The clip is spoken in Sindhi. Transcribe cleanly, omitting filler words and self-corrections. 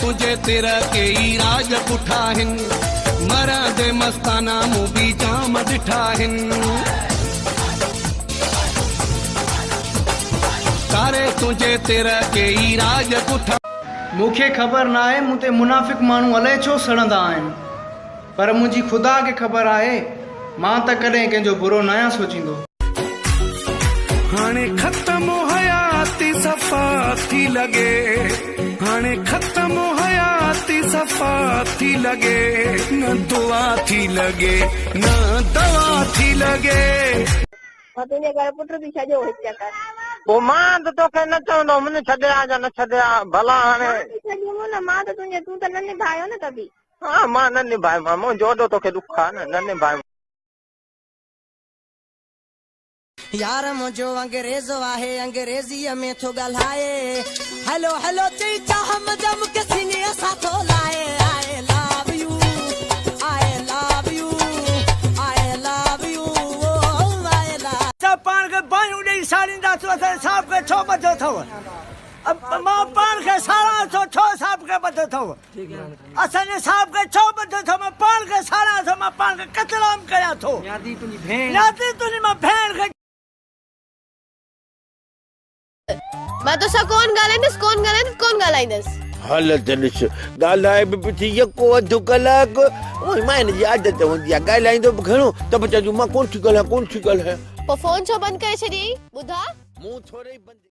تنهنجي تر ڪيئي راڄ پٺا هن، مرندي مستانا مون به جام ڏٺا هن. ڪاري تنهنجي تر ڪيئي راڄ پٺا. مون کي خبر ناهي مون تي منافق ماڻهو الائي ڇو سڙندا آهن پر منهنجي خدا کي خبر آهي مان ته ڪڏهن ڪنهن جو برو ناهيان سوچيندو. هاڻي ختم حياتي صفا ٿي لڳي هاڻي ختم حياتي صفا ٿي لڳي نه دعا ٿي لڳي نه دوا ٿي لڳي. مان تنهنجي گهر پٽ به ڇڏيو هڪ چڪر. پوء مان ته توکي نه چوندو هوم نه ڇڏي آ يا نه ڇڏي آ ڀلا هاڻي. مان به ڇڏيم نه مان ته تنهنجي تون ته نه نڀايو نه ته به. ها مان نه نڀايو مان منهنجو اڏو توکي ڏک آ نه نه نڀايو. يار منهنجو انگريز آهي انگريزيء ۾ ٿو ڳالهائي هيلو هيلو چئي چاهم جا مونکي سيني سان ٿو لائي I love you I love you I love you I love. اسان پاڻ کي باهيون ڏئي ساڙينداسون اسان جي صاحب کي ڇو ٻڌو اٿئو مان پاڻ کي ساڙان ٿو ڇو صاحب کي ٻڌو اٿئو اسان جي صاحب کي ڇو ٻڌو اٿئو مان پاڻ کي ساڙان ٿو مان پاڻ کي قتل عام ڪريان ٿو نيادي تنهنجي مان ڀيڻ کي. مان توسان ڪون ڳالهائيندس ڪون ڳالهائيندس ڪون ڳالهائيندس. هل ته ڏس، ڳالهائي به پئي ٿي يڪو اڌ ڪلاڪ. اونئن مان هن جي عادت هوندي آهي، ڳالهائيندو به گهڻو ته به چوندي مان ڪونه ٿي ڳالهايان، ڪونه ٿي ڳالهايان. پوء فون ڇو بند ڪري ڇڏيئي؟ ٻڌاء. مون ٿوري ئي بند.